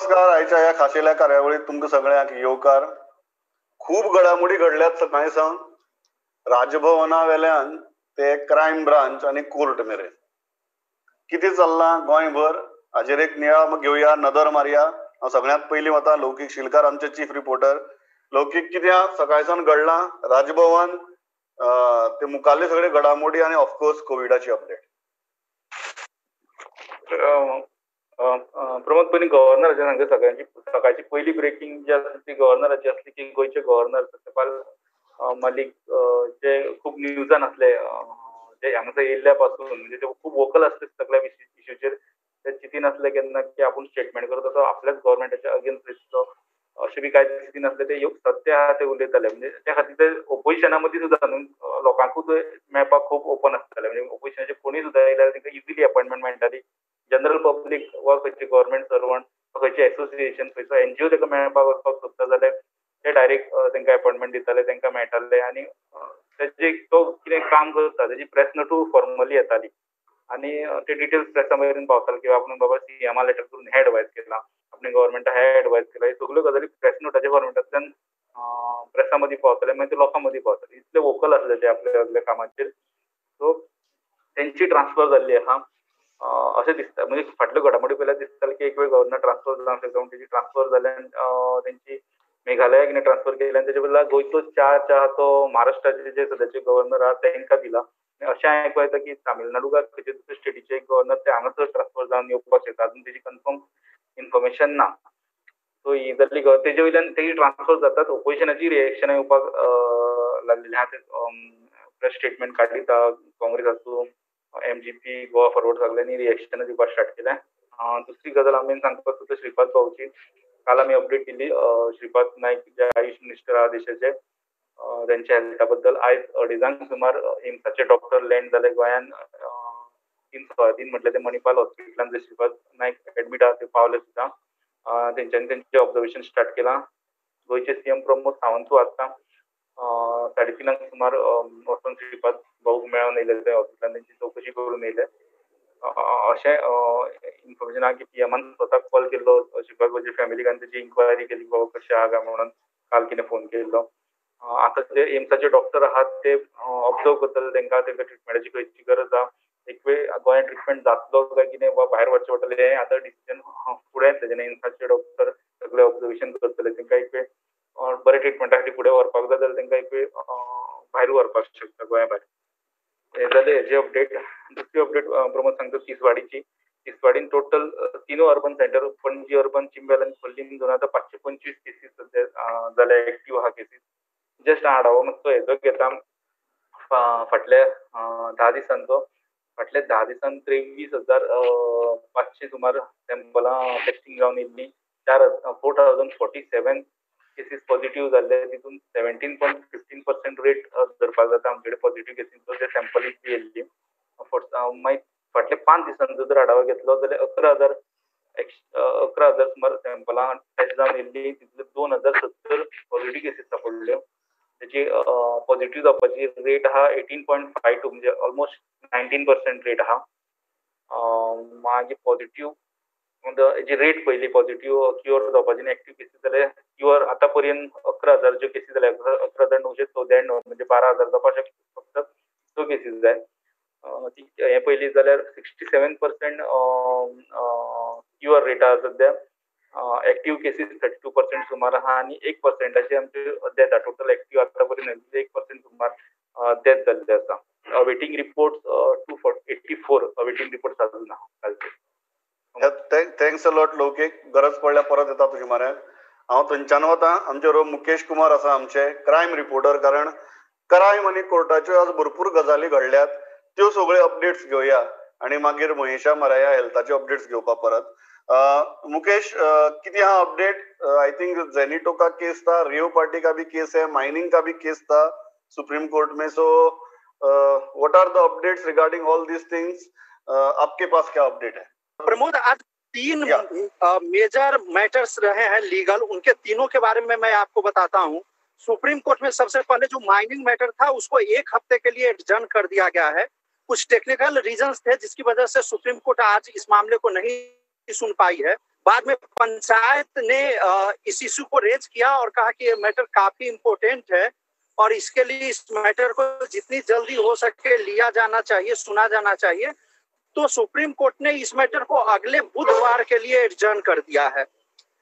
नमस्कार. आयच्या ह्या खाशेल्या कार्यावळीत तुमकां सगळ्यांक येवकार. खूब घडामोडी घडल्यात सकाळी सावन. राजभवना वेल्यान ते क्रायम ब्रांच आनी कोर्ट मेरेन कितें चल्लां गोंयभर हाजेर एक नियाळ घेवया, नदर मारया. हांव सगळ्यांत पयलीं वता लौकीक शिलकार, आमचे चीफ रिपोर्टर. लौकीक, कितें सकाळी सावन घडलां राजभवन ते मुखाल्ले सगळे घडामोडी आनी ऑफकोर्स कोविडाची अपडेट? प्रमोद, पयलीं गव्हर्नराचे सांगता. सगळ्यांची सकाळची पयली ब्रेकिंग जी आसली ती गव्हर्नराची आसली की गोंयचे गव्हर्नर सत्यपाल मलिक जे खूब न्यूजान आसले, जे हांगासर येयल्ल्या पासून, म्हणजे ते खूब वोकल आसले सगळ्या इश्यूचेर. ते चिंतीन आसले केन्ना की आपूण स्टेटमेंट करता तो आपल्याच गव्हर्मेंटाच्या अगेन्स्ट वयतलो अशें बी कांय चिंतीन आसले. ते सत्य आहा ते उलयताले. म्हणजे त्या खातीर ते ओपोजिशना मदीं सुद्दां न्हू लोकांकूच मेळपाक खूब ओपन आसताले. म्हणजे ओपोजिशनाचे कोणूय सुद्दां येयल्यार तांकां इजिली अपॉयंटमेंट मेळटाली. जनरल पब्लीक वा खंयचे गव्हर्मेंट सर्वंट वा खंयचे एसोसिएशन, खंयचो एनजीओ ताका मेळपाक वचपाक सोदता जाल्यार ते डायरेक्ट तांकां अपॉयंटमेंट दिताले, तांकां मेळटाले. आनी तेजे तो कितें काम करता तेजी प्रेस नोटूय फॉर्मली येताली आनी ते डिटेल्स प्रेसा मेरेन पावताले की आपण बाबा सीएमा लेटर करून हे एडवायज केला, आपणे गव्हर्मेंटा हे एडवायज केला. हे सगल्यो गजाली प्रेस नोटाच्या फॉर्मेटांतल्यान प्रेसा मदीं पावताले, मागीर ते लोकां मदीं पावताले. इतले वोकल आसले ते आपल्या सगल्या कामाचेर. सो तेंची ट्रान्सफर जाल्ली आहा अशें दिसता. म्हणजे फाटल्यो घडामोडी पळयल्यार दिसतालें की एक वेळ गव्हर्नर ट्रान्सफर जावंक शकता, पूण तेजी ट्रान्सफर जाल्यान तेंची मेघालयाक कितें ट्रान्सफर केली आनी तेजे बदला गोंयचो चार्ज आहा तो महाराष्ट्राचे जे सद्याचे गव्हर्नर आहा तांकां दिला. अशें आयकूंक येता की तामिळनाडू काय खंयच्या दुसऱ्या स्टेटीचे एक गव्हर्नर ते हांगासर ट्रान्सफर जावन येवपाक शकता. अजून तेजी कन्फर्म इन्फॉर्मेशन ना. सो ही जाल्ली तेजे वयल्यान तेजी ट्रान्सफर जातात. ओपोजिशनाची रिएक्शनां येवपाक लागलेली आहा. ते प्रेस स्टेटमेंट काडीत आहा. काँग्रेस आसूं, एमजीपी, गोवा फॉरवर्ड, सगळ्यांनी रिएक्शनां दिवपाक स्टार्ट केल्या. दुसरी गजाल आमी सांगपाक सोदता श्रीपाद भाऊची. काल आमी अपडेट दिली श्रीपाद नायक जे आयुष मिनिस्टर आहा देशाचे, तेंच्या हेल्था बद्दल. आयज अडेजांक सुमार एम्साचे डॉक्टर लँड जाले गोंयान. 3:15 म्हटल्यार ते मणिपाल हॉस्पिटलान जे श्रीपाद नायक एडमीट आहा ते पावले सुद्दां. तेंच्यांनी तेंचें ऑब्जर्वेशन स्टार्ट केलां. गोंयचे सीएम प्रमोद सावंतू आतां 3:30 सुमार वचून श्रीपाद भाऊक मेळोन येयले, ते हॉस्पिटलान तेंची चवकशी करून येयले. अशें इन्फॉर्मेशन आहा की पीएमान स्वताक कॉल केल्लो श्रीपाद भाऊच्या फॅमिलीक आनी तेजी इन्क्वायरी केली बाबा कशें आहा काय म्हणून, काल कितें फोन केल्लो. आतां जे एम्साचे डॉक्टर आहात ते ऑब्जर्व करतले तांकां, तांकां ट्रिटमेंटाची खंयची गरज आहा, एक वेळ गोंयांत ट्रिटमेंट जातलो काय कितें वा भायर वचचें पडटलें हें आतां डिसिजन फुडें येतलें. जेन्ना एम्साचे डॉक्टर सगळे ऑब्जर्वेशन करतले, तांकां एक वेळ बरें ट्रिटमेंटा खातीर फुडें व्हरपाक जाय जाल्यार तांकां एक वेळ भायर व्हरपाक शकता, गोंया भायर. हें जालें हेजी अपडेट. दुसरी अपडेट प्रमोद सांगता तिसवाडीची. तिसवाडीन टोटल तिनूय urban centre, Panaji urban, Chimbel आनी खोर्लीम धरून आतां 525 केसीस सद्या जाल्या, एक्टीव आहा केसीस. जस्ट आढावो मातसो हेजो घेता फाटल्या 10 दिसांचो. फाटल्या 10 दिसांत 23,500 सुमार सॅम्पलां टेस्टींग जावन येयल्लीं. 4,047 केसीस पॉझिटिव्ह जाल्ले. तितून 17.15% रेट धरपाक जाता आमचे कडेन पॉझिटिव्ह केसींचो, जे सॅम्पल इतली येयल्ली. मागीर फाटल्या 5 दिसांचो जर आढावो घेतलो जाल्यार 11,000 सुमार सॅम्पलां टेस्ट जावन येयल्ली. तितूंतले 2,070 पॉझिटिव्ह केसीस सापडल्यो. तेची पॉझिटिव्ह जावपाची रेट आहा 18.52, म्हणजे ऑलमोस्ट 19% रेट आहा. मागीर पॉझिटिव्ह हेजी रेट पयली पॉझिटिव्ह क्युअर जावपाची आनी एक्टीव केसीस जाल्यार क्युअर आतां पर्यंत 11,000 ज्यो केसीस जाल्या, 11,994, म्हणजे 12,000 जावपाक शकता, फक्त 6 केसीस जाय. ती हें पयली जाल्यार 67% क्युअर रेट आहा सद्या. एक्टीव केसीस 32% सुमार आहा आनी 1%चे आमचे डेथ आहा. टोटल एक्टीव आतां पर्यंत 1% सुमार डेथ जाल्ले आसा. अवेटींग रिपोर्ट 284 अवेटींग रिपोर्ट अजून आहा कालचे. Thanks a lot लौकीक. गरज पडल्यार परत येता तुजे म्हऱ्यांत. हांव थंयच्यान वता. आमचे बरोबर मुकेश कुमार आसा, आमचे क्रायम रिपोर्टर. कारण क्रायम आनी कोर्टाच्यो आज भरपूर गजाली घडल्यात, त्यो सगळ्यो अपडेट्स घेवया आनी मागीर महेशा मराया हेल्थाच्यो अपडेट्स घेवपा परत. मुकेश, कितें आहा अपडेट? I think Zenito का केस था, रेव पार्टी का भी केस है, माइनिंग का भी केस था सुप्रीम कोर्ट में. So what are the updates regarding all these things? आपके पास क्या अपडेट है? प्रमोद, आज 3 मेजर मैटर्स रहे हैं लीगल, उनके तीनों के बारे में मैं आपको बताता हूं। सुप्रीम कोर्ट में सबसे पहले जो माइनिंग मैटर था उसको 1 हफ्ते के लिए एडजर्न कर दिया गया है। कुछ टेक्निकल रीजंस थे जिसकी वजह से सुप्रीम कोर्ट आज इस मामले को नहीं सुन पाई है। बाद में पंचायत ने इस इशू को रेज किया और कहा कि ये मैटर काफी इम्पोर्टेंट है और इसके लिए इस मैटर को जितनी जल्दी हो सके लिया जाना चाहिए, सुना जाना चाहिए। तो सुप्रीम कोर्ट ने इस मैटर को अगले बुधवार के लिए एडजर्न कर दिया है।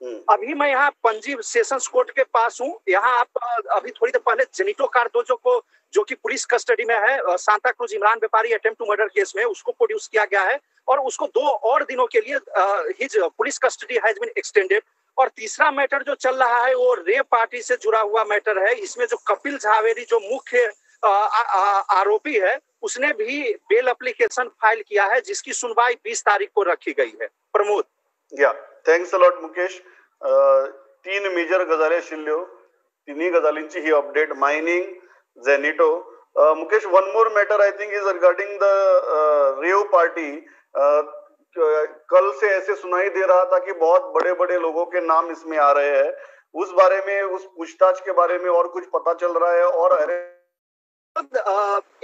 अभी मैं यहाँ Panaji sessions court K pass हूँ। यहाँ आप अभी थोड़ी देर पहले जेनिटो कार्दोजो को, जो कि पुलिस कस्टडी में है, सांता क्रूज इमरान व्यापारी अटेम्प्ट टू मर्डर केस में, उसको प्रोड्यूस किया गया है और उसको 2 और दिनों के लिए his police custody has been extended. और तीसरा मैटर जो चल रहा है वो रेव पार्टी से जुड़ा हुआ मैटर है। इसमें जो कपिल झावेरी जो मुख्य आरोपी है, उसने भी बेल एप्लीकेशन फाइल किया है, जिसकी सुनवाई 20 तारीख को रखी गई है। प्रमोद। या thanks a lot Mukesh. 3 major गजाली आशिल्ल्यो, तिनूय गजालींची ही update, mining, Zenito. Mukesh, one more matter I think is regarding the rave party. कल से ऐसे सुनाई दे रहा था कि बहुत बड़े बड़े लोगों के नाम इसमें आ रहे हैं, उस बारे में, उस पूछताछ के बारे में और कुछ पता चल रहा है? और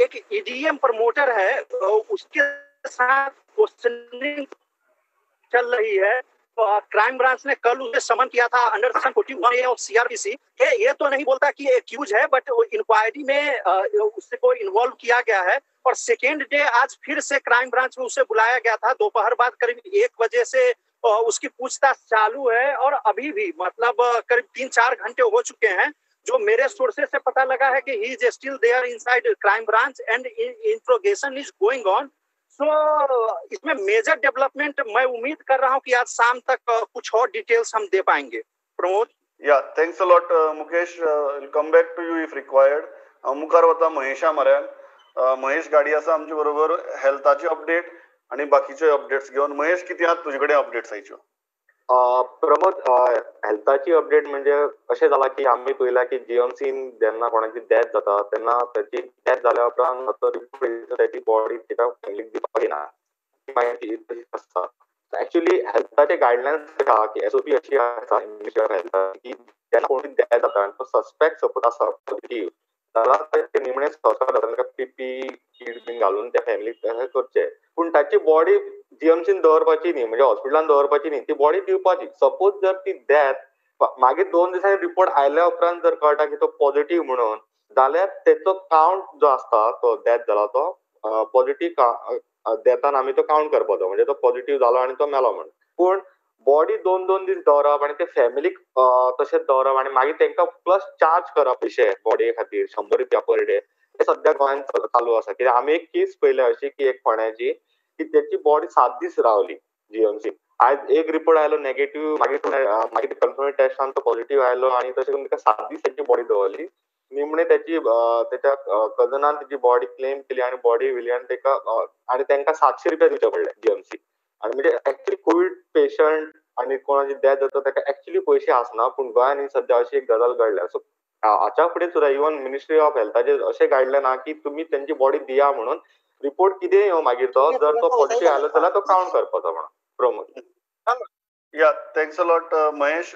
एक ईडीएम प्रमोटर है, उसके साथ क्वेश्चनिंग चल रही है। क्राइम ब्रांच ने कल उसे समन किया था अंडर सेक्शन 41 ऑफ सीआरपीसी। ये तो नहीं बोलता कि एक्यूज है, बट इंक्वायरी में उससे को इन्वॉल्व किया गया है। और सेकेंड डे आज फिर से क्राइम ब्रांच में उसे बुलाया गया था। दोपहर बाद करीब 1 बजे से उसकी पूछताछ चालू है और अभी भी मतलब करीब 3-4 घंटे हो चुके हैं। जो मेरे सोर्सेस से पता लगा है कि he is still there inside crime branch and interrogation is going on. So इसमें मेजर डेवलपमेंट मैं उम्मीद कर रहा हूं कि आज शाम तक कुछ और डिटेल्स हम दे पाएंगे। प्रमोद। या thanks a lot Mukesh, will come back to you if required. हांव मुखार वता महेशा म्हऱ्यान। महेश गाडी आसा आमचे बरोबर हेल्थाची अपडेट आनी बाकीचे अपडेट्स घेवन। महेश, कितें आहा तुजे कडेन अपडेट्स आयच्यो? प्रमोद, हेल्थाची अपडेट म्हणजे अशें जाला की आमी पळयला की जीएमसीन जेन्ना कोणाची डेथ जाता तेन्ना ताची डेथ जाल्या उपरांत तो रिपोर्ट ताची बॉडी ताच्या फॅमिलीक दिवपाक येना, मागीर तशी आसता। एक्चुअली हेल्थाचे गायडलायन्स आहा की एसओपी अशी आसा मिनिस्ट्री ऑफ हेल्थाची की जेन्ना कोणी डेथ जाता आनी तो सस्पेक्ट सपोज आसा पॉझिटिव्ह जाल्यार ताचे निमणे संस्कार जाता, ताका पीपी किट बीन घालून त्या फॅमिलीक तशें करचें, पूण ताची बॉडी जीएमसीन दवरपाची न्ही, म्हणजे हॉस्पिटलान दवरपाची न्ही, ती बॉडी दिवपाची। सपोज जर ती डेथ मागीर 2 दिसांनी रिपोर्ट आयल्या उपरांत जर कळटा की तो पॉझिटिव्ह म्हणून, जाल्यार तेचो कावंट जो आसता तो डेथ जाला तो पॉझिटिव्ह डेथान आमी तो कावंट करपाचो, म्हणजे तो पॉझिटिव्ह जालो आनी तो मेलो म्हणून। पूण बॉडी 2-2 दीस दवरप आनी ते फॅमिलीक तशेंच दवरप आनी मागीर तांकां प्लस चार्ज करप पयशे बॉडये खातीर 100 रुपया पर डे, हे सद्या गोंयांत चालू आसा। कित्याक आमी एक केस पळयल्या अशी की एक फोंड्याची की त्याची बॉडी 7 दीस रावली जीएमसी। आयज एक रिपोर्ट आयलो नेगेटिव्ह, मागीर कन्फर्म टेस्टान तो पॉझिटिव्ह आयलो आनी तशें करून ताका 7 दीस ताची बॉडी दवरली। निमणे त्याची त्याच्या कजनान ताची बॉडी क्लेम केली आनी बॉडी व्हेली आनी ताका आनी तांकां 700 रुपया दिवचे पडले जीएमसी। आनी म्हणजे एक्चुअली कोवीड पेशंट आनी कोणाची डेथ जाता ताका एक्चुअली पयशे आसना, पूण गोंयांत ही सद्या अशी एक गजाल घडल्या। सो हाच्या फुडें सुद्दां इवन मिनिस्ट्री ऑफ हेल्थाचेर अशें गायडलायन आहा की तुमी तेंची बॉडी दिया म्हणून, रिपोर्ट कितें येवं मागीर तो जर तो पॉझिटिव्ह आयलो जाल्यार तो कावंट करपाचो म्हणून। प्रमोद। या thanks a lot Mahesh.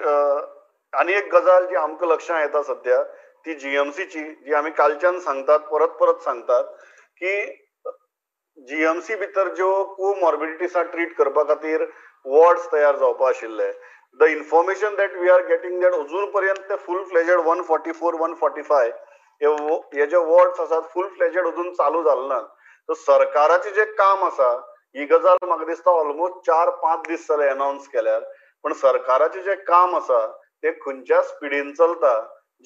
आनी एक गजाल जी आमकां लक्षांत येता सद्या ती जीएमसीची, जी आमी कालच्यान सांगतात, परत परत सांगतात की जीएमसी भितर ज्यो कोमॉर्बिडिटीज ट्रीट करपा खातीर वॉर्ड्स तयार जावपा आशिल्ले, the information that we are getting that अजून पर्यंत ते फूल फ्लेजेड 144 145 हे जे वॉर्ड्स आसात फूल फ्लेजेड अजून चालू जाले ना। सो सरकाराचें जें काम आसा, ही गजाल म्हाका दिसता ऑलमोस्ट 4-5 दीस जाले अनावन्स केल्यार, पण सरकाराचें जें काम आसा तें खंयच्या स्पिडीन चलता,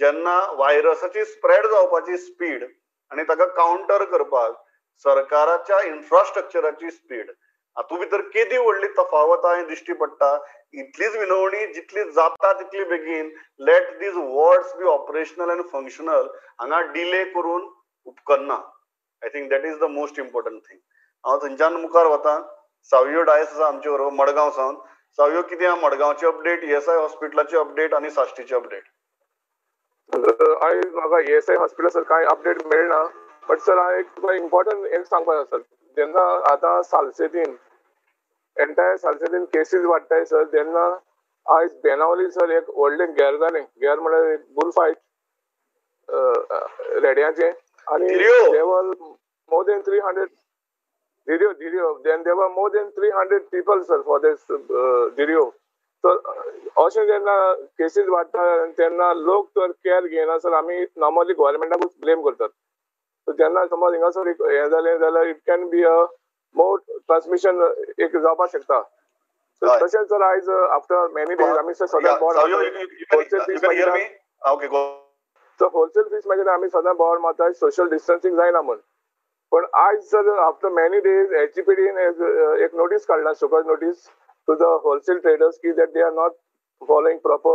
जेन्ना व्हायरसाची स्प्रेड जावपाची स्पीड आनी ताका कावंटर करपाक सरकाराच्या इन्फ्रास्ट्रक्चराची स्पीड हातूंत भितर केदी व्हडली तफावत आहा दिश्टी पडटा। इतलीच विनवणी जितली जाता तितली बेगीन let these wards be operational and functional, हांगा डिले करून उपकरना। I think that is the most important thing. हांव थंयच्यान मुखार वता, सावियो डायस आसा आमचे बरोबर मडगांव सावन। सावियो, कितें आहा मडगांवची अपडेट, ईएसआय हॉस्पिटलाची अपडेट आनी साश्टीची अपडेट? आयज म्हाका ईएसआय हॉस्पिटल सर कांय अपडेट मेळना, बट सर हांव एक तुका इम्पॉर्टंट एक सांगपाक आसा सर। जेन्ना आतां सालसेतीन एंटायर सालसेतीन केसीस वाडटाय सर, तेन्ना आयज बेनावली सर एक व्हडलें गेर जालें, गेर म्हळ्यार एक बुल फायट रेड्यांचें, आनी there were more than 300 Dhirio, then there were more than 300 people sir for this Dhirio. तर अशें जेन्ना केसीस वाडटा तेन्ना लोक तर केअर घेयना सर, आमी नॉर्मली गव्हर्मेंटाकूच ब्लेम करतात. सो जेन्ना समज हिंगासर एक हें जालें जाल्यार it can be a more transmission एक जावपाक शकता. तशेंच सर आयज आफ्टर मेनी डेज आमी सर सदांच बोवाळ, सो होलसेल फीस मागीर आमी सदांच बोवाळ मारता सोशल डिस्टन्सिंग जायना म्हूण. पण आयज sir after many days एचजीपीडीन एक नोटीस काडला, show cause notice to the wholesale traders की that they are not following proper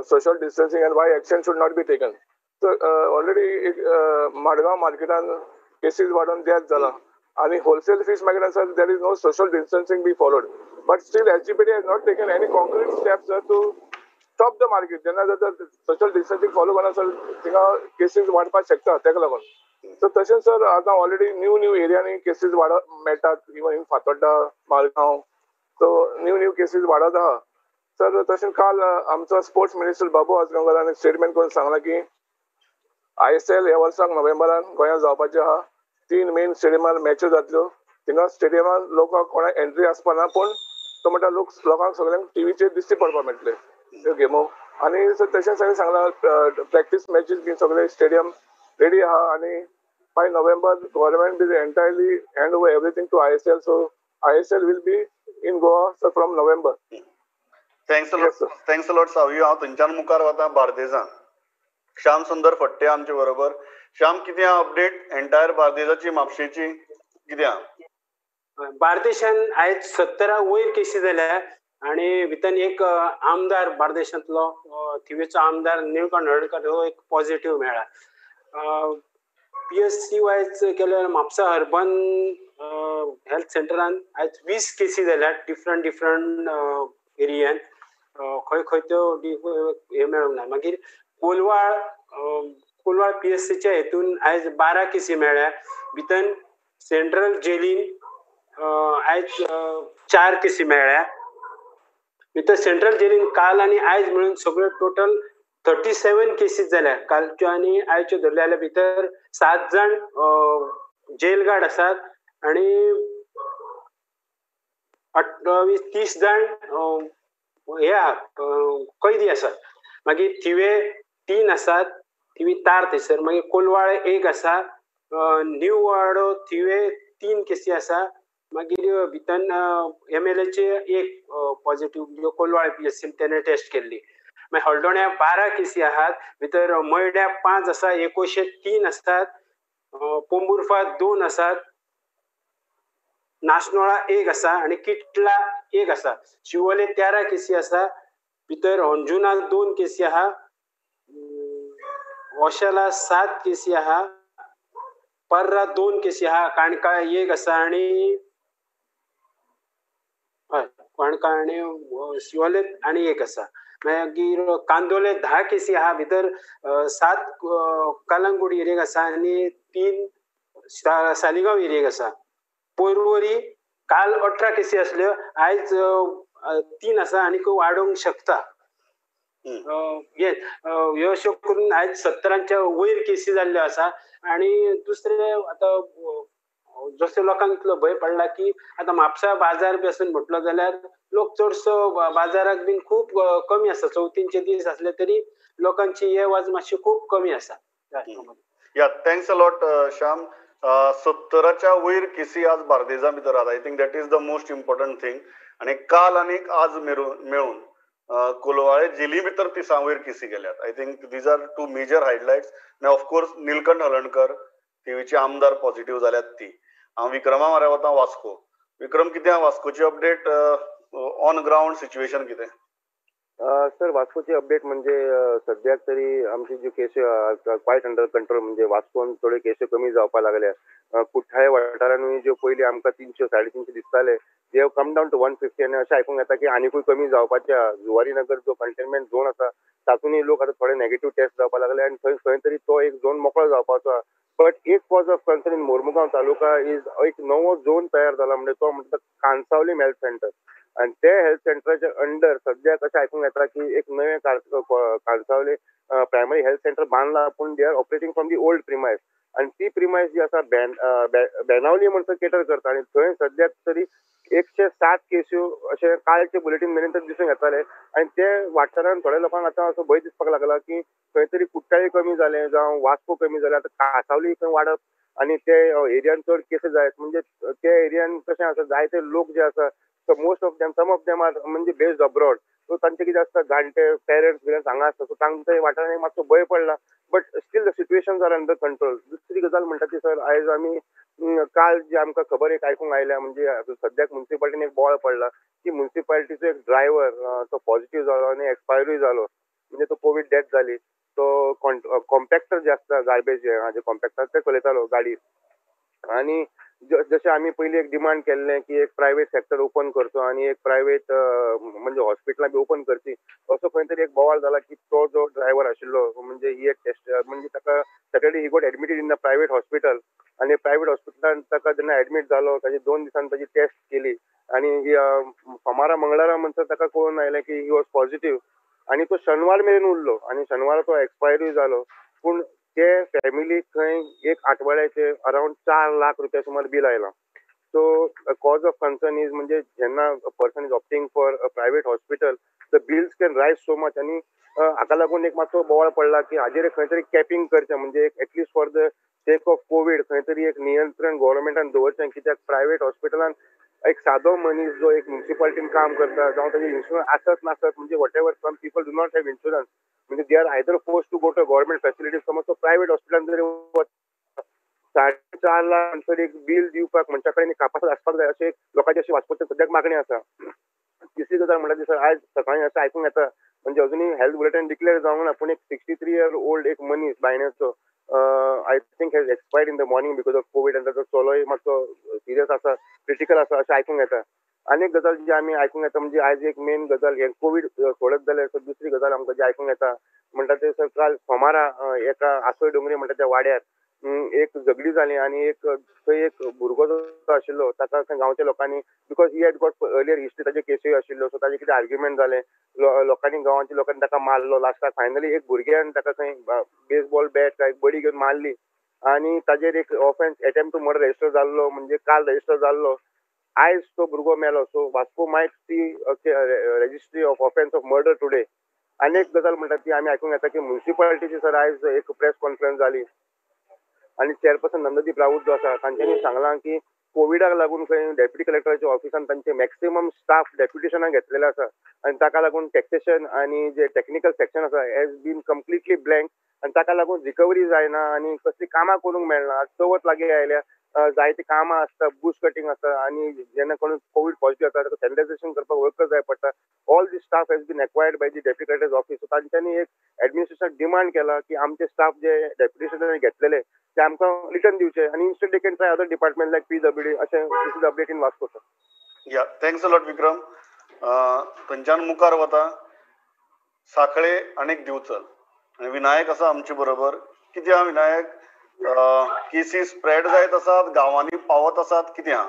social distancing and why action should not be taken. So already एक मडगांव मार्केटान cases वाडोवन डेथ जाला आनी wholesale fees मार्केटान sir there is no social distancing be followed, but still SGPD has not taken any concrete steps sir to stop the market. जेन्ना जर social distancing follow करना sir थिंगा केसीस वाडपाक शकता तेका लागून. सो तशेंच सर आतां ऑलरेडी न्यू न्यू एरियांनी केसीस वाड मेळटात, even in Fatorda, Margao, so new new cases वाडत आहा सर. तशेंच काल आमचो स्पोर्ट्स मिनिस्टर बाबू आजगांवकारान स्टेटमेंट करून सांगलां की ISL ह्या वर्साक नोव्हेंबरान गोंयांत जावपाचें आहा. 3 मेन स्टेडियमार मॅच्यो जातल्यो, थिंगा स्टेडियमार लोकांक कोणाक एंट्री आसपा ना, पूण तो म्हणटा लोक लोकांक सगळ्यांक टिवीचेर दिश्टी पडपाक मेळटले त्यो गेमो. आनी सर तशेंच ताणें सांगलां प्रॅक्टीस मॅचीस बी सगळे स्टेडियम रेडी आहा आनी by November government will entirely hand over everything to ISL, so ISL will be in Goa sir from November. Thanks a lot, thanks a lot Savio. हांव थंयच्यान मुखार वता बार्देजान. श्याम सुंदर फट्टे आमचे बरोबर. श्याम, कितें अपडेट एंटायर बार्देजाची, म्हापशेची कितें आहा? बार्देशान आयज 70 वयर केसी जाल्या आनी भितर एक आमदार बार्देशांतलो थिवेचो आमदार निळकंठ हळर्णकर हो एक पॉझिटिव्ह मेळ्ळा. पीएससी वायज केल्यार म्हापसा अर्बन हेल्थ सेंटरान आयज 20 केसी जाल्यात डिफरंट डिफरंट एरियान, खंय खंय त्यो हे मेळूंक ना. मागीर कोलवाळ, कोलवाळ पीएससीच्या हेतून आयज 12 केसी मेळ्ळ्या. भितर सेंट्रल जेलीन आयज 4 केसी मेळ्ळ्या. भितर सेंट्रल जेलीन काल आनी आयज मेळून सगळ्यो टोटल 37 केसीस जाल्या. कालच्यो आनी आयच्यो धरले जाल्यार भितर 7 जाण जेल गार्ड आसात आनी 28-30 जाण हे कैदी आसात. मागीर थिवे 3 आसात, थिवी तार थंयसर. मागीर कोलवाळ 1 आसा, न्यू वाडो थिवे 3 केसी आसा. मागीर भितर MLAचे 1 पॉझिटिव्ह कोलवाळ PSC तेणे टेस्ट केल्ली. मागीर हळदोण्या 12 केसी आहात, भितर मयड्या 5 आसा, एकोशे 3 आसात, पोंबुर्फा 2 आसात, नाशनोळा 1 आसा आनी किटला 1 आसा. शिवोले 13 केसी आसा, भितर अंजुना 2 केसी आहा, ओशाला 7 केसी आहा, पर्रा 2 केसी आहा, काणका 1 आसा आनी हय काणका आनी शिवोले आनी 1 आसा. मागीर कांदोले 10 केसी आहा, भितर 7 कलंगूट एरियेक आसा आनी 3 सालिगांव एरियेक आसा. पोरवरी काल 18 केसी आसल्यो, आयज 3 आसा आनी वाडोवंक शकता. ह्यो अश्यो करून आयज 70च्या वयर केसी जाल्ल्यो आसा. आनी दुसरें आतां जशें लोकांक इतलो भंय पडला की आतां म्हापसा बाजार बी आसून म्हटलो जाल्यार लोक चडसो बाजाराक बीन खूब कमी आसा. चवथींचे दीस आसले तरी लोकांची ये वाज मातशी खूब कमी आसा. Yeah, thanks a lot Shyam. 70च्या वयर केसी आज बार्देजा भितर आसा. I think that is the most important thing. आनी काल आनी आज मेळून कोलवाळे जेली भितर 30 वयर केसी गेल्यात. I think these are 2 major highlights. Of course Nilkanth Halarnkar थिवीचे आमदार पॉझिटिव्ह जाल्यात ती. हांव विक्रमा म्हऱ्या वता वास्को. विक्रम, कितें वास्कोची अपडेट, ऑन ग्रावंड सिच्युएशन कितें? सर वास्कोची अपडेट म्हणजे सद्याक तरी आमची ज्यो केसी क्वायट अंडर कंट्रोल, म्हणजे वास्कोन थोड्यो केसी कमी जावपाक लागल्या. कुठ्ठाळे वाठारानूय ज्यो पयलीं आमकां 300 350 दिसताले, they have come down to 150. आनी अशें आयकूंक येता की आनिकूय कमी जावपाचे आहा. जुवारी नगर जो कंटेनमेंट झोन आसा तातूंतय लोक आतां थोडे नेगेटीव टेस्ट जावपाक लागले आनी थंय खंय तरी तो एक झोन मोकळो जावपाचो आहा. बट एक cause of concern in Mormugao taluka is एक नवो झोन तयार जाला, म्हणजे तो म्हणटा कांसावलीम हेल्थ सेंटर. आनी ते हेल्थ सेंटराच्या अंडर सद्याक अशें आयकूंक येता की एक नवें कांसावले प्रायमरी हेल्थ सेंटर बांदला, पूण they are operating from the old premise. आनी ती प्रिमायस जी आसा बेनावली म्हणसर केटर करता आनी थंय सद्याक तरी 107 केस्यो अशें कालचे बुलेटीन मेरेन तर दिसून येताले आनी ते वाठारान थोड्या लोकांक आतां असो भंय दिसपाक लागला की खंय तरी कुट्टाळी कमी जालें जावं वास्को कमी जालें, आतां कासावली खंय वाडप आनी ते एरियान चड केसीस जायत म्हणजे ते एरियान कशें आसा जायते लोक जे आसा most of them some of them are म्हणजे बेस्ड अब्रॉड, सो तांचे कितें आसता जाणटे पेरंट्स बिरंट्स हांगा आसता, सो तांकां वाठारान मातसो भंय पडला, but still the situations are under control. दुसरी गजाल म्हणटा ती सर आयज आमी काल जी आमकां खबर एक आयकूंक आयल्या म्हणजे सद्याक मुन्सिपालिटीन एक बोवाळ पडला की मुन्सिपालिटीचो एक ड्रायव्हर तो पॉझिटिव्ह जालो आनी एक्सपायरूय जालो, म्हणजे तो कोवीड डेथ जाली. तो कॉम्पॅक्टर जे आसता गार्बेज जे कॉम्पॅक्टर ते चलयतालो गाडी आनी जशें आमी पयलीं एक डिमांड केल्लें की एक प्रायवेट सेक्टर ओपन करचो आनी एक प्रायवेट म्हणजे हॉस्पिटलां बी ओपन करची, असो खंय तरी एक बोवाळ जाला की तो जो ड्रायव्हर आशिल्लो म्हणजे ही एक टेस्ट म्हणजे ताका Saturday he got admitted in a private hospital आनी प्रायवेट हॉस्पिटलान ताका जेन्ना एडमीट जालो ताजी 2 दिसान ताजी टेस्ट केली आनी सोमारा मंगळारा म्हणसर ताका कळून आयलें की he was positive आनी तो शनवार मेरेन उरलो आनी शनवारा तो एक्सपायरूय जालो. पूण ते फॅमिलीक खंय एक आठवड्याचे अरावंड 4 लाख रुपया सुमार बील आयलां. So cause of concern is म्हणजे जेन्ना person is opting for a private hospital the bills can rise so much आनी हाका लागून एक मातसो बोवाळ पडला की हाजेर खंय तरी कॅपिंग करचें म्हणजे एक at least for the sake of COVID खंय तरी एक नियंत्रण गव्हर्मेंटान दवरचें, कित्याक प्रायवेट हॉस्पिटलान एक सादो मनीस जो एक म्युनिसिपालिटीन काम करता जावं ताजें इन्शुरन्स आसत नासत म्हणजे whatever some people do not have insurance म्हणजे they are either force to go to government facilities. समज तो प्रायवेट हॉस्पिटलान जरी 4.5 लाख म्हणसर एक बील दिवपाक मनशा कडेन कापास आसपाक जाय अशें लोकांची अशी वास्कोची सद्याक मागणी आसा. तिसरी गजाल म्हणल्यार ती सर आयज सकाळीं अशें आयकूंक येता म्हणजे अजुनूय हेल्थ बुलेटीन डिक्लेअर जावंक ना, पूण एक 63 इयर ओल्ड एक मनीस बायण्याचो I think has expired in the morning because of COVID आनी ताचो चलोय मातसो सिरियस आसा, क्रिटिकल आसा अशें आयकूंक येता. आनी एक गजाल जी आमी आयकूंक येता म्हणजे आयज एक मेन गजाल हें कोवीड सोडत जाल्यार सर दुसरी गजाल आमकां जी आयकूंक येता म्हणटा ते सर काल सोमारा एका आसोय डोंगरी म्हणटा त्या वाड्यार एक झगडी जाली आनी एक थंय एक भुरगो जो आशिल्लो ताका गांवच्या लोकांनी because he had got earlier history ताजे केसूय आशिल्ल्यो, सो ताजे कितें आर्ग्युमेंट जालें, लोकांनी गांवांच्या लोकांनी ताका मारलो. लास्टाक फायनली एक भुरग्यान ताका खंय बेसबॉल बॅट काय बडी घेवन मारली आनी ताजेर एक offence attempt to murder register जाल्लो म्हणजे काल रजिस्टर जाल्लो, आयज तो भुरगो मेलो. So Vasco might see registry of offence of murder today. आनी एक गजाल म्हणटा ती आमी आयकूंक येता की म्युनिसिपालिटीची सर आयज एक प्रेस कॉन्फरन्स जाली आनी चेअरपर्सन नंददीप राऊत जो आसा तांच्यांनी सांगलां की कोविडाक लागून खंय डेप्युटी कलेक्टराच्या ऑफिसान तांचे मॅक्सिमम स्टाफ डेप्युटेशनाक घेतलेले आसा आनी ताका लागून टॅक्सेशन आनी जे टॅक्निकल सेक्शन आसा हॅज बीन कंप्लिटली ब्लँक आनी ताका लागून रिकवरी जायना आनी कसलीं कामां करूंक मेळना. चवथ लागीं आयल्या, जायतीं कामां आसता, बुश कटींग आसता आनी जेन्ना कोण कोवीड पॉझिटिव्ह जाता ताका सॅनिटायझेशन करपाक वर्कर जाय पडटा. All the staff has been acquired by the deputy collector's office. So तांच्यांनी एक एडमिनिस्ट्रेशन डिमांड केला की आमचे स्टाफ जे डेप्युटेशनान घेतलेले ते आमकां रिटर्न दिवचे आनी instead they can try other department like PWD. अशें this is update in Vasco sir. Yeah thanks a lot Vikram. थंयच्यान मुखार वता साखळे आनी दिवचल आनी विनायक आसा आमचे बरोबर. कितें आहा विनायक, केसी स्प्रेड जायत आसात, गांवांनी पावत आसात, कितें आहा?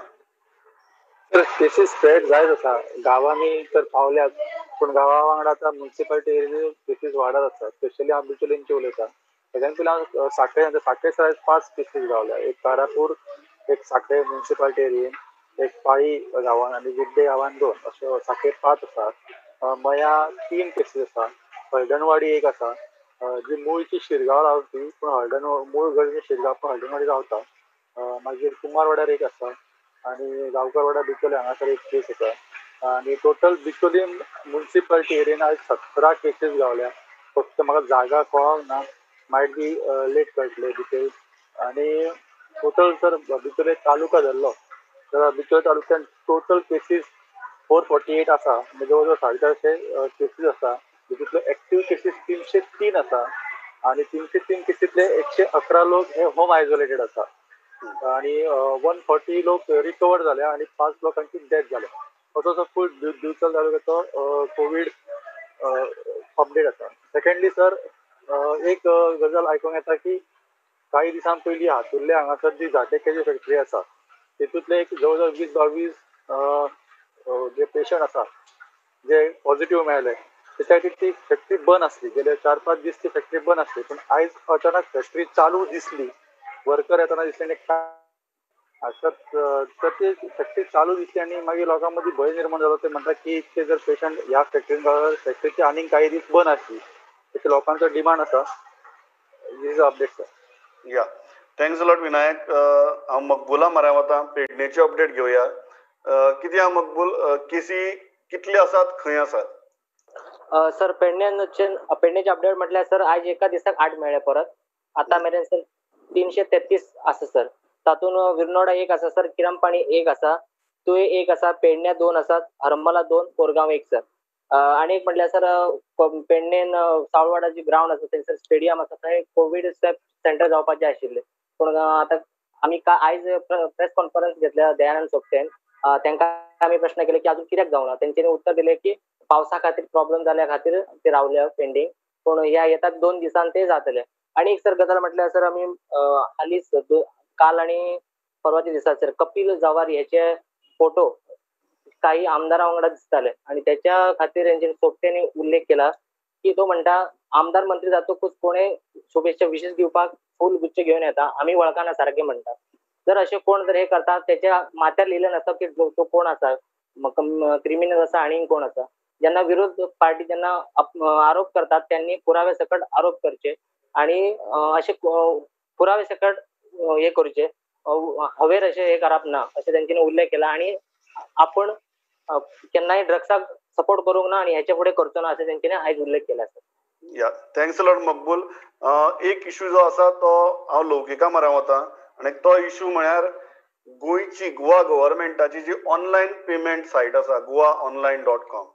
तर केसीस स्प्रेड जायत आसा गांवांनी तर पावल्यात, पूण गांवा वांगडा आतां मुन्सिपालिटी एरियेन केसीस वाडत आसा. स्पेशली हांव बिचोलींची उलयता. सगळ्यान पयलीं हांव साखळे, साखळे सर 5 केसीस गावल्या, एक कारापूर, एक साखळे मुन्सिपालिटी एरियेन, एक पाळी गांवान आनी गुड्डे गांवान 2, अश्यो साखळे 5 आसा. मया 3 केसीस आसा, हळदणवाडी 1 आसा, जी मुळची शिरगांव रावती पूण हळदण मूळ घर शिरगांव पूण हळदणवाडी रावता. मागीर कुमारवाड्यार 1 आसा आनी गांवकारवाडा बिचोली हांगासर 1 केस आसा. आनी टोटल बिचोली मुन्सिपालिटी एरियेन आयज 17 केसीस गावल्या. फक्त म्हाका जागा कळोंक ना, मायट बी लेट कळटले डिटेल्स. आनी टोटल जर बिचोले तालुका धरलो तर बिचोले तालुक्यान टोटल केसीस 448 आसा, म्हणजे जवळ जवळ 450 केसीस आसा. तितूंतले एक्टीव केसीस 303 आसा आनी 303 केसींतले 111 लोक हे होम आयसोलेटेड आसा आनी 140 लोक रिकवर जाले आनी 5 लोकांची डेथ जाल्या. असो फूल दिवचल तालुक्याचो कोवीड अपडेट आसा. सेकेंडली सर एक गजाल आयकूंक येता की काही दिसां पयलीं हातुर्ले हांगासर जी झाटेक्याची फॅक्टरी आसा तितूंतले एक जवळ जवळ 20-22 जे पेशंट आसा जे पॉझिटिव्ह मेळ्ळे तेच्या खातीर ती फॅक्टरी बंद आसली. गेले 4-5 दीस ती फॅक्टरी बंद आसली, पूण आयज अचानक फॅक्टरी चालू दिसली, वर्कर येतना दिसले आनी आसत तर ती फॅक्टरी चालू दिसली आनी मागीर लोकां मदीं भंय निर्माण जालो. ते म्हणटा की इतके जर पेशंट ह्या फॅक्टरीन गावले, फॅक्टरीची आनीक काही दीस बंद आसची अशें लोकांचो डिमांड आसा. This is update sir. Yeah, thanks a lot Vinayak. हांव मकबुला म्हऱ्यान वता, पेडणेची अपडेट घेवया. कितें आहा मकबूल, केसी कितले आसात, खंय आसात? सर पेडण्याचे अपडेट म्हटल्यार सर आयज एका दिसाक 8 मेळ्ळे परत. आतां मेरेन सर 333 आसा सर. तातूंत विर्नोडा 1 आसा सर, किरमपाणी 1 आसा, तुये 1 आसा, पेडण्या 2 आसात, हरमला 2, कोरगांव 1 सर. आनी एक म्हटल्यार सर पेडणेन सावळवाडा जी ग्रावंड आसा थंयसर स्टेडियम आसा थंय कोवीड सेफ सेंटर जावपाचें आशिल्लें, पूण आतां आमी आयज प्रेस कॉन्फरन्स घेतल्या दयानंद सोपटेन, तांकां आमी प्रश्न केले की अजून कित्याक जावना, तेंच्यांनी उत्तर दिलें की पावसा खातीर प्रॉब्लम जाल्या खातीर ते रावले पेंडींग, पूण ह्या येता 2 दिसान ते जातले. आनी एक सर गजाल म्हटल्यार सर आमी हालींच काल आनी परवाच्या दिसा सर कपिल जवारी हेचे फोटो काही आमदारा वांगडा दिसताले आनी त्याच्या खातीर हेंच्यांनी सोपटेंनी उल्लेख केला की तो म्हणटा आमदार मंत्री जातकूच कोणे शुभेच्छा विशेष दिवपाक फूल गुच्छ घेवन येता, आमी वळखना सारके म्हणटा. जर अशें कोण जर हे करता त्याच्या माथ्यार लिहिलें नासता की तो कोण आसा, क्रिमिनल आसा आनी कोण आसा. जेन्ना विरोध पार्टी जेन्ना आरोप करतात त्यांनी पुरावे सकट आरोप करचे आणि अशे पुरावे सकट हे करचे, हवेर अशें हे करप ना अशें तेंच्यांनी उल्लेख केला. आनी आपण केन्नाय ड्रग्साक सपोर्ट करूंक ना आनी हेच्या फुडें करचो ना अशें तेंच्यांनी आयज उल्लेख केला sir. Yeah, thanks a lot Maqbool. एक इशू जो आसा तो हांव लौकिका म्हऱ्यान वता आनी तो इशू म्हळ्यार गोंयची गोवा गव्हर्मेंटाची जी ऑनलायन पेमेंट सायट आसा goaonline.com,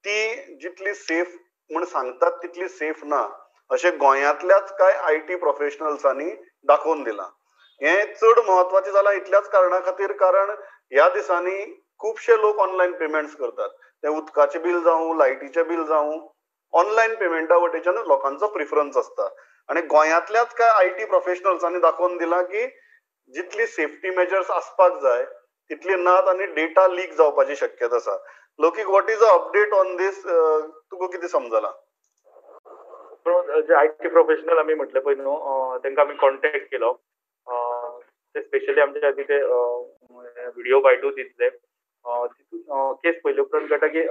ती जितली सेफ म्हूण सांगतात तितली सेफ ना अशें गोंयांतल्याच कांय IT प्रोफेशनल्सांनी दाखोवन दिलां. हें चड म्हत्वाचें जालां इतल्याच कारणा खातीर, कारण ह्या दिसांनी खुबशे लोक ऑनलायन पेमेंट्स करतात, तें उदकाचें बील जावं, लायटीचें बील जावं, ऑनलायन पेमेंटा वटेच्यान लोकांचो प्रिफरन्स आसता. आनी गोंयांतल्याच कांय IT प्रोफेशनल्सांनी दाखोवन दिलां की जितली सेफ्टी मेजर्स आसपाक जाय तितली नात आनी डेटा लीक जावपाची शक्यता आसा. Loukik, what is a update on this, तुका कितें समजलां? जे IT professional आमी म्हटलें पळय न्हू, तांकां आमी कॉन्टेक्ट केलो. ते स्पेशली आमच्या खातीर ते व्हिडिओ बायटू दितले. तितून केस पयले उपरांत कळटा की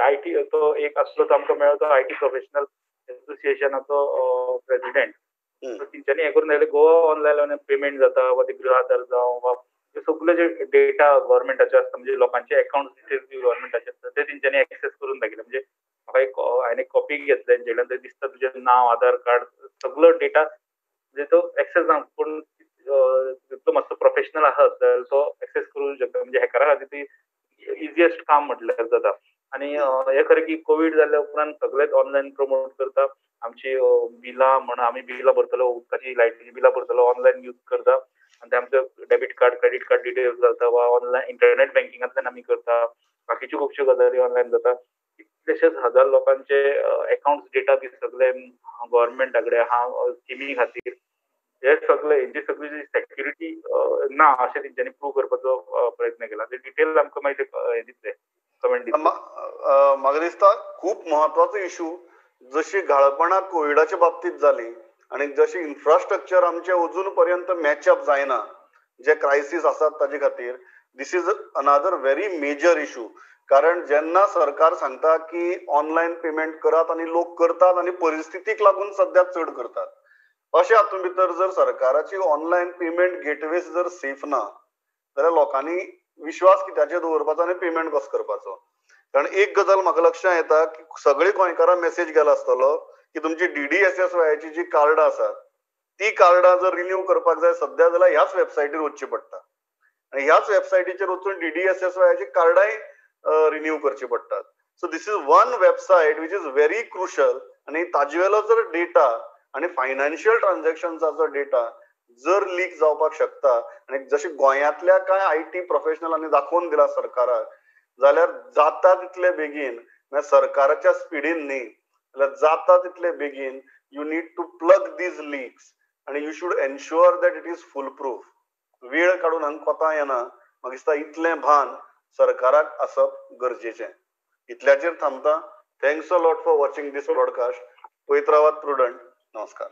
IT तो एक आसलो तो आमकां मेळ्ळो तो IT professional एसोसिएशनाचो प्रेसिडेंट. तेंच्यांनी हें करून दाखयलें गोवा ऑनलायन पेमेंट जाता वा ते गृह आधार जावं वा सगळे जे डेटा गव्हर्मेंटाचे आसता, म्हणजे लोकांचे अकाउंट डिटेल्स गव्हर्मेंटाचे आसता ते तेंच्यांनी एक्सेस करून दाखयले. म्हणजे म्हाका एक हांवें एक कॉपी घेतले तेंचे कडल्यान, थंय दिसता तुजें नांव, आधार कार्ड, सगळो डेटा म्हणजे तो एक्सेस जावं, पूण तो मातसो प्रोफेशनल आसत जाल्यार तो एक्सेस करूंक शकता. म्हणजे हॅकरा खातीर ती इजिएस्ट काम म्हटल्यार जाता. आनी हें खरें की कोवीड जाल्या उपरांत सगळेच ऑनलायन प्रमोट करता. आमची बिलां म्हण आमी बिलां भरतलो, उदकाची लायटीची बिलां भरतलो ऑनलायन यूज करता आनी ते आमचो debit card, credit card details घालता वा ऑनलायन इंटरनेट बँकिंगांतल्यान आमी करता. बाकीच्यो खुबश्यो गजाली ऑनलायन जाता. कितलेशेच हजार लोकांचे अकाउंट्स डेटा बी सगळे गव्हर्मेंटा कडेन आहा स्किमी खातीर. हे सगळे हेंची सगळी जी सेक्युरिटी ना अशें तेंच्यांनी प्रूव करपाचो प्रयत्न केला. ते डिटेल आमकां मागीर हे दितले, कमेंट दितले. म्हाका दिसता खूब म्हत्वाचो इशू, जशी घाळपणां कोविडाच्या बाबतींत जाली आनी जशी इन्फ्रास्ट्रक्चर आमचें अजून पर्यंत मॅचअप जायना जे क्रायसीस आसात ताजे खातीर, this is another very major issue. कारण जेन्ना सरकार सांगता की ऑनलायन पेमेंट करात आनी लोक करतात आनी परिस्थितीक लागून सद्या चड करतात, अशे हातूंत भितर जर सरकाराची ऑनलायन पेमेंट गेटवेज जर सेफ ना जाल्यार लोकांनी विश्वास कित्याचेर दवरपाचो आनी पेमेंट कसो करपाचो. कारण एक गजाल म्हाका लक्षांत येता की सगळे गोंयकारांक मेसेज गेला आसतलो की तुमची DDSSYची जी कार्डां आसात ती कार्डां जर रिन्यू करपाक जाय सद्या जाल्यार ह्याच वेबसायटीर वचचें पडटा आनी ह्याच वेबसायटीचेर वचून DDSSYची कार्डांय रिन्यू करची पडटात. So this is one website which is very crucial आनी ताजे वेलो जर डेटा आनी फायनान्शियल ट्रान्झॅक्शन्साचो डेटा जर लीक जावपाक शकता आनी जशें गोंयांतल्या कांय IT प्रोफेशनलांनी दाखोवन दिला सरकाराक, जाल्यार जाता तितले बेगीन, म्हळ्यार सरकाराच्या स्पिडीन न्ही, जाल्यार जाता तितले बेगीन you need to plug these leaks आनी you should ensure that it is full proof. वेळ काडून हांगा कोता येना, म्हाका दिसता इतलें भान सरकाराक आसप गरजेचें. इतल्याचेर थांबता. Thanks a lot for watching this broadcast. पळयत रावात प्रुडंट. नमस्कार.